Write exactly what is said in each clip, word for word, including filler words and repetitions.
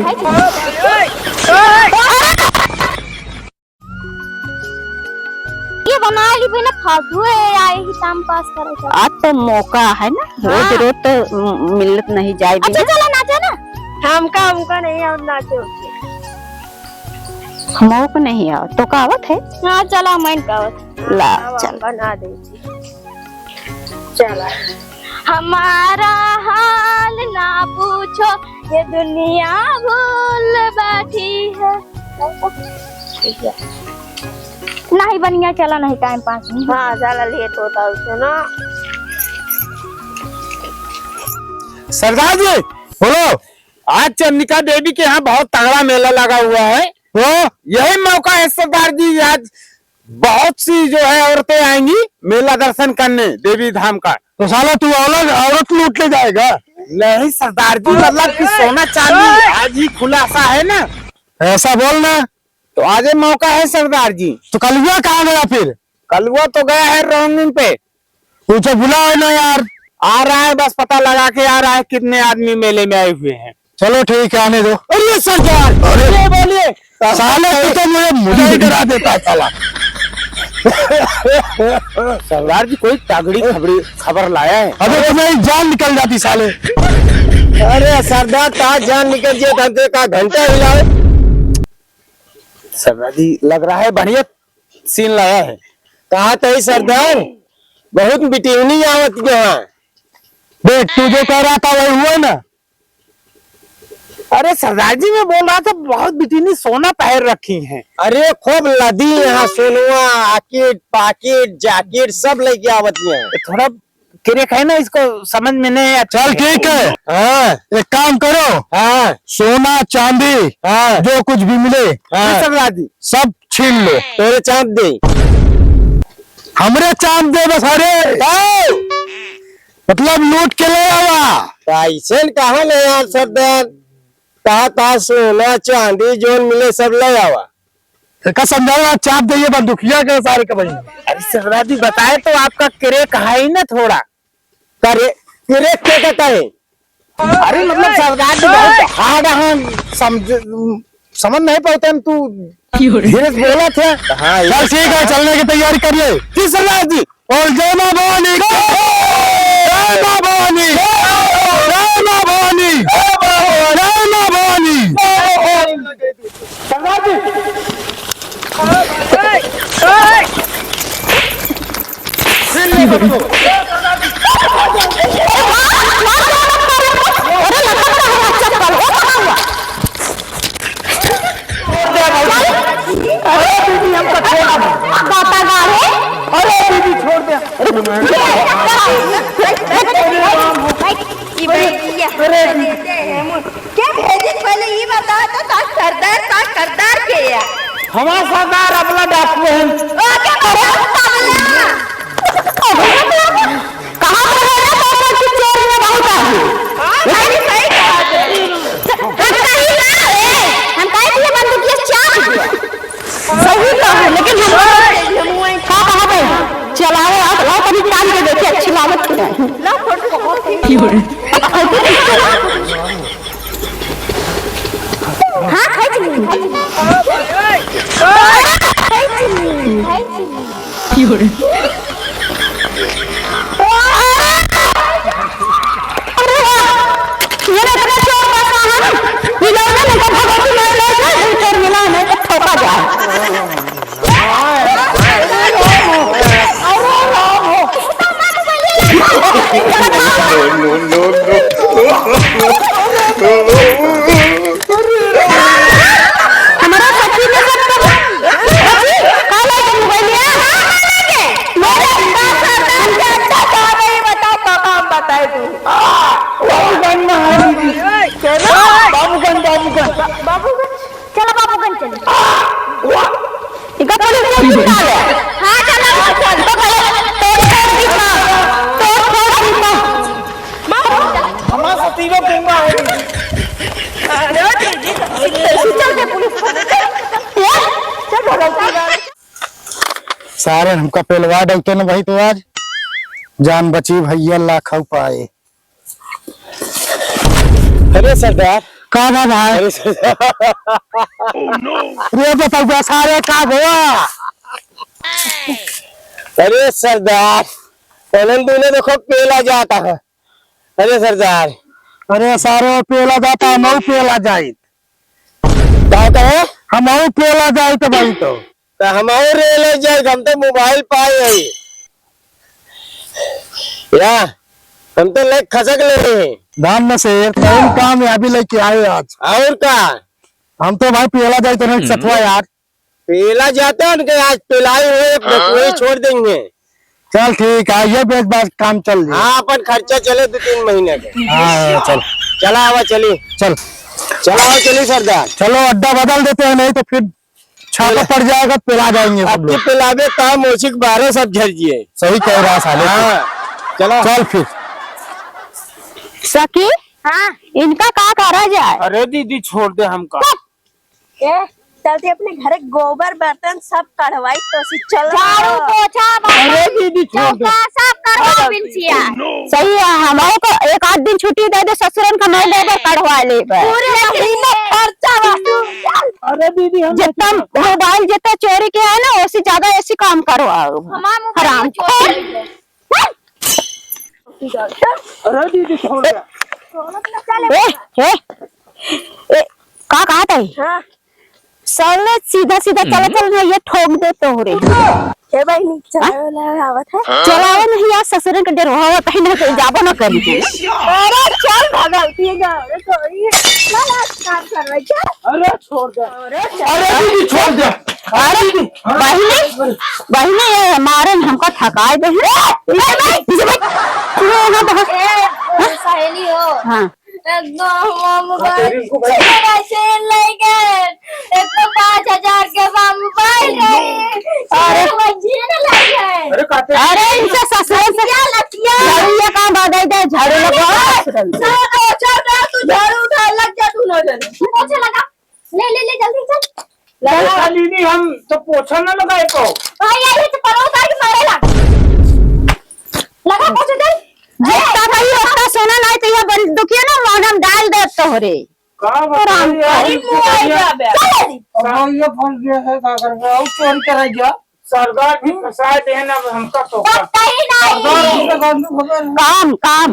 ये बनाए ली बिना फालतू है, आए ही टाइम पास करे का। आज तो मौका है ना, रोज हाँ। रोज तो, उम, मिलत नहीं जाए अच्छा, बिना। चला नाचे ना। हमका, हमका नहीं आवत नाचे उचे। मौका नहीं आवत, तो का आवत है? हाँ, चला, मैं का आवत। ला, हाँ, चल। बना दे। चला। हमारा हाल ना पूछो, ये दुनिया भूल बैठी है। नहीं बनिया, चला, नहीं टाइम पास नहीं। हाँ, चला, लेट होता उसे ना। सरदार जी, बोलो। आज चंद्रिका देवी के यहाँ बहुत तगड़ा मेला लगा हुआ है। तो यही मौका है सरदार जी, आज बहुत सी जो है औरतें आएंगी मेला दर्शन करने देवी धाम का। तो साला तू औरत, औरत लूटने जाएगा? नहीं सरदार जी, मतलब कि सोना चांदी आज ही खुलासा है ना। ऐसा बोल ना। तो आज ही मौका है सरदार जी। तो कलुआ कहाँ गया फिर? कलुआ तो गया है राउंडिंग पे। उसे बुलाओ ना यार। आ रहा है, बस पता लगा के आ रहा है कितने आदमी मेले में आए हुए हैं। चलो ठीक है, आने दो। अरे सरदार, अरे। ये बोलिए। साले तू तो मुझे मुझे ही डरा देता है साला। सरदार जी कोई तगड़ी खबरी, खबर लाया है। अबे तुम्हारी जान निकल जाती साले। अरे सरदार, तार जान निकल जाए तो हम तो एक आध घंटा हिलाओ। सरदार जी लग रहा है बढ़िया सीन लाया है। कहा तो ही सरदार, बहुत बिटिहनी आवत यहाँ। देख, तू जो कह रहा था वही हुआ ना। अरे सरदार जी, मैं बोल रहा था, बहुत बिटिनी सोना पहन रखी हैं। अरे खूब लदी यहाँ सोनवा, आकिट, पाकिट, जाकिट सब लेके आवत हैं। ये थोड़ा क्रेक है ना, इसको समझ में नहीं आता। चल ठीक है। हाँ। एक काम करो। हाँ। सोना, चांदी, हाँ। जो कुछ भी मिले, हाँ। सरदार जी। सब छीन लो। तोरे चाँप दे। हमरे चाँप दे बस, अरे। मतलब लूट के ले आवा। पैसे न कहाँ ले यार सरदार? कहा था सोना चांदी जोन मिले सब ले आवा। एका समझावा, चाँप दे, ये बंदूकिया के सारे के भाई। अरे सरदार जी बताए तो आपका क्रेक है ही ना थोड़ा। करे, क्रेक के का कहे? अरे मतलब सरदार जी बहुत hard हैं, समझ, समझ नहीं पाते हम, तू क्यों रे? धीरे से बोला था। हाँ, चल ठीक है, चलने की तैयारी कर ले। जी सरदार जी। बोल जय माँ भवानी की। जय माँ भवानी। जय माँ भवानी। जय माँ भवानी। सरदार जी। अरे दीदी, हमको छोड़ दे। अरे दीदी, छोड़ दे। अरे दीदी। के भेजी, पहले ई बताओ तो, तार सरदार, तार सरदार के है? हमार सरदार अपना डाकू है। ओ, के बाबा, तबला। कहाँ पर है ना, पापा की चोर में बहुत आदमी। हाँ, सही, सही कहा। हम कहीं ना, ए, हम कहीं भी बंदूकिया चाप दिया। सही कहा, लेकिन हम का कहा भाई? चलाओ, आप, आप अभी काम के देखिए, अच्छी लागत की नहीं। ला, फोटो, फोटो। हाँ, खाई छी, खाई छी। खाई छी, खाई छी। ये ना इतना चोर बसा है ना, ये लोग ना, नहीं तो भगवती मार ले, नहीं तो चोर मिला, नहीं तो ठोका जाए। हमारा सखी में सब तो, सखी, का लाए तुम मोबाइल में? मोबाइल में सरदार के अच्छा काम है, ये बताओ, का काम बताए तू? बाबूगंज में है दीदी। क्या ना? बाबूगंज, बाबूगंज। बाबूगंज? चलो बाबूगंज चलो। इनका पुलिस ने भी डाले। हाँ, चलो, चल। तो पहले तोड़ फोड़ दिखा, तोड़ फोड़ दिखा। हमारा सतीवा गुंगा है। अरे, चल दे पुलिस को। ये? चल, चल, चल। सारे हमका पेलवा डलते न भाई, तो आज जान बची भैया, लाखों पाए। अरे सरदार, का बा भाई? अरे सरदार। रे बताओ बे सारे का हुआ? अरे सरदार, पलंग दूने देखो पेला जाता है। अरे सरदार। अरे सारे पेला जाता है, हमहू पेला जाइत। का कहे? हमहू पेला जाइत भाई तो। तो हमहू रेले जाइत, हम तो मोबाइल पाए है। या, हम तो लेके खसक ले रहे हैं। धाम में से एक टाइम कामयाबी लेके आए आज। और का? हम तो भाई पेला जाइत तो नहीं हम्म। सतवा यार। पेला जाता है उनके, आज पेलाई हुए, वही छोड़ देंगे। चल ठीक है, ये बेच बात काम चल रही है। हाँ, अपन खर्चा चले दो तीन महीने के। हाँ, चल। चला आवा, चली। चल। चला आवा, चली सरदार। चलो अड्डा बदल देते हैं, नहीं तो फिर छापा चलो। पड़ जाएगा, पिला जाएंगे सब अब लोग। पिलावे काम ओछिक बारह सब झर जिए। सही कह रहा साले तू। हाँ, चलो। चल फिर। सखी, हाँ। इनका का करा जाए? अरे दीदी, छोड़ दे हमका। ए, चलती अपने घरे गोबर बर्तन सब कढ़वाई तो सी चल। झाड़ू पोछा अरे बर्तन दीदी, छोड़ दे। चौका सब करवा हाँ, बिनसिया। सही है, हमहू को एक आध दिन छुट्टी दे दे, ससुरन का मैं लेबर कढ़वा लेबे। पूरे महीने खर्चा वसूल। अरे दीदी, हम जितना मोबाइल जितना चोरी किया है ना, उससे ज्यादा ऐसी काम करवाओ। हमार मोबाइल हराम चोरी खोर। अरे दीदी, छोड़ दे। ए, ए, ए, का कहत है? हाँ। साले सीधा सीधा चला चल ना, ये ठोक दे तोहरे। हे बहिनी, चलावे वाला आवत है? चलावे नहीं यार, ससुरन के डरवावत है ना, तो जाबो ना करी। अरे चल भागल, ये गाँव रे, कोई चल आज काम करवाई, चल। अरे छोड़ दे। अरे चल। अरे दीदी, छोड़ दे। अरे दीदी, बहिनी, बहिनी, ये मारे न हमका थकाई दे। ए, ए, ए, ए, ए, ए, ए, ए, ए, सहेली हो। हाँ। एकदम हम हाँ, तेरी को भाई। ऐसे लेके एक तो पाँच हजार के बा मोबाइल रही, अरे। चार बजिए ना लग गए। अरे, काटे। अरे, इनसे ससुर से लतिया, लतिया। लतिया कहाँ बा? दे दे, झाड़ू लगा। अरे, सर, अच्छा, तू झाड़ू उठा, लग जा तू ना जल्दी। पोछा लगा। ले, ले, ले, जल्दी चल। लगा। अरे, शालिनी, हम तो पोछा ना लगाए पाओ। भाई, यही तो परोस आके मारेला। लगा पोछा, चल। जितना भाई, उतना सोना नहीं तो ये बंदूकिया ना, मोहन हम डाल दे तोहरे। का बताई यार, अरे, इनके मुआ बढ़िया। जा बे। चल जल्दी। अब ये फंस गया है, का करबे? और चोरी करा गया। सरदार भी फंसा दे ना, अब हमका तो का। बताई नहीं। सरदार हमसे बंदूक हमें काम, काम।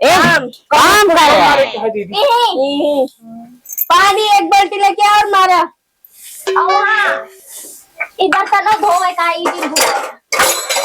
ए, काम, काम काम करे। मारे के है दीदी। ए, पानी एक बाल्टी लेके आ और मारा। और हाँ, इधर का ना धोवे का, ई दिन धोवे।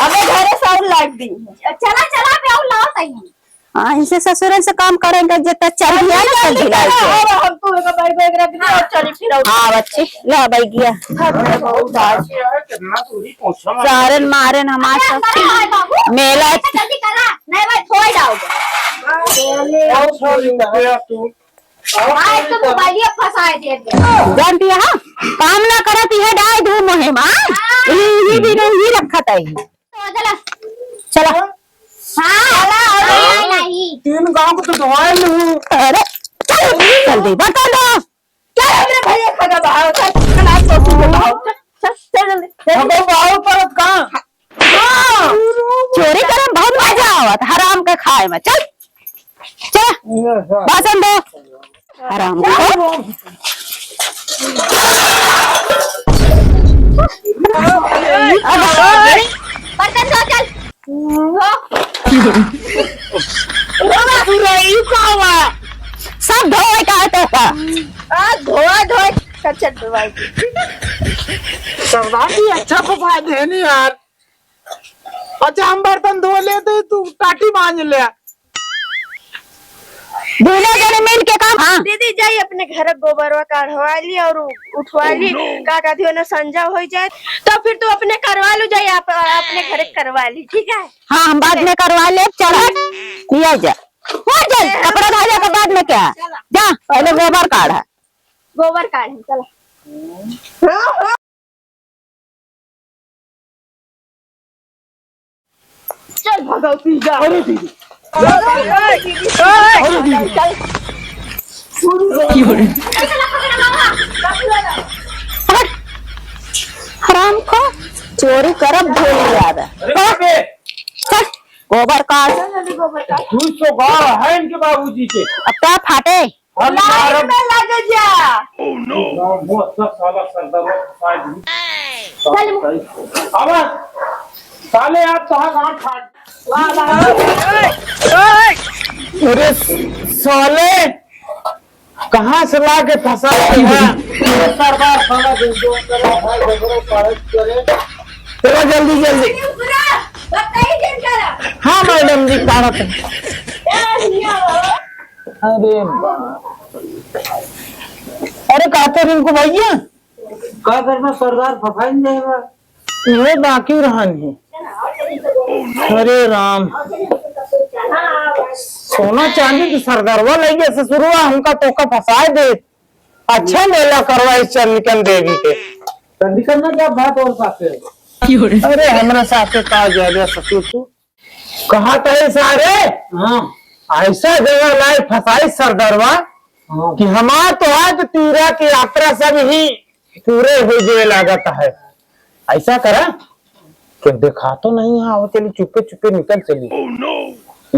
अबे घरे से और लाग दी। चला, चला, पे और लाओ सही। हाँ, इनसे ससुरन से काम करेंगे, जितना चल गया ना, सब जल्दी भिलाई करा, के। अब हम तू एक बैग, बैग रख दे और चली फिर आओ। हाँ, बच्ची, ला बैगिया। अरे, बहुत बासी है, कितना दूरी पहुंचा। सारन मारन हमार अरे, सब अंदर आओ, बाबू। मेला। जल्दी करा, नहीं भाई, धोए जाओगे। बहुत सारी रुपया तू। आज तो मोबाइलिया फंसाए दे दे। जानती है, हाँ? काम ना करत, ये डाल दू मुहे में, हाँ? हाँ। ये, ये भी नहीं, ये रखा था ये। तो चला। चला। हाँ, चला, और नहीं, नहीं। तीन गांव को तो धोए लूं। अरे, चल, जल्दी, बर्तन धो। चल, हमरे भैया खाना बाहर, चल, चल, आज तो तू बाहर, चल, चल, चल, जल्दी। हमको बाहर परत कहाँ? हाँ, चोरी करे में बहुत मजा आवत, हराम के खाए में। चल, चल, बासन दो, हराम के। बर्तन धो, चल। धो। धो, धो, धो, ई का हुआ? सब धोए का है तो का? आ, धोआ धोए, कच्चा धोआ। सरदार जी, अच्छा फंसा देनी यार। अच्छा, हम बर्तन धो लेते, तू टाटी मांज ले। दूनो जने मिल के काम, हाँ। दीदी, जाई अपने घर गोबरवा काढ़वा ली और उ-, उठवा ली। का कहती हो ना, संझा हो जाए, तो फिर तू अपने करवा लो, जाई आप अपने घर करवा ली, ठीक है? हाँ, हम बाद में करवा ले, चल हट, लिया जा। हो जाए, कपड़ा धो जा के बाद में क्या? जा, पहले गोबर काढ़ा। गोबर काढ़े, चला। चल भगवती जा। अरे दीदी। अरे दीदी। चल। हट। हराम को चोरी करब भूल जावे। अरे बाप रे। चल, गोबर काढ़। चल जल्दी गोबर काढ़। तू तो गाँव है इनके बाबूजी के। अब का फाटे? हम लाइन मारब। में लग जा। वो अच्छा साला सरदार फंसा दी। चल। अब साले आप कहाँ गांड फाड़। वाह, वाह। अरे साले, कहाँ से ला के फंसा दिया? सरदार साला जो जो करे, भाई झगड़ो पारत करे। चलो जल्दी जल्दी। पूरा बताइए क्या करा? हाँ मैडम जी, पारत है। क्या नहीं आ रहा? अरे बाप। अरे कहते रिंकू भैया, का करना सरदार, फंसाइन जाएगा। ये बाकी रहन है। अरे राम, सोना चांदी तो सरदारवा लइ गया ससुरवा, हमका तोका फंसाए दे। अच्छा मेला करवा इस चंद्रिकन देवी के। चंद्रिकन ना क्या बात और साथे? अरे हमरा साथे का ज्यादा ससुर तू? कहा तहे सारे? हाँ। ऐसा जगह लाए फंसाई सरदरवा हाँ। कि हमार तो आज तीरथ यात्रा सब ही पूरे हो गए लागत है। ऐसा करा कि देखा तो नहीं है, आओ चली चुपे चुपे निकल चली।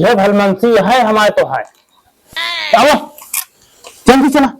यह भलमनसी है हमारे तो है। आओ, जल्दी चला।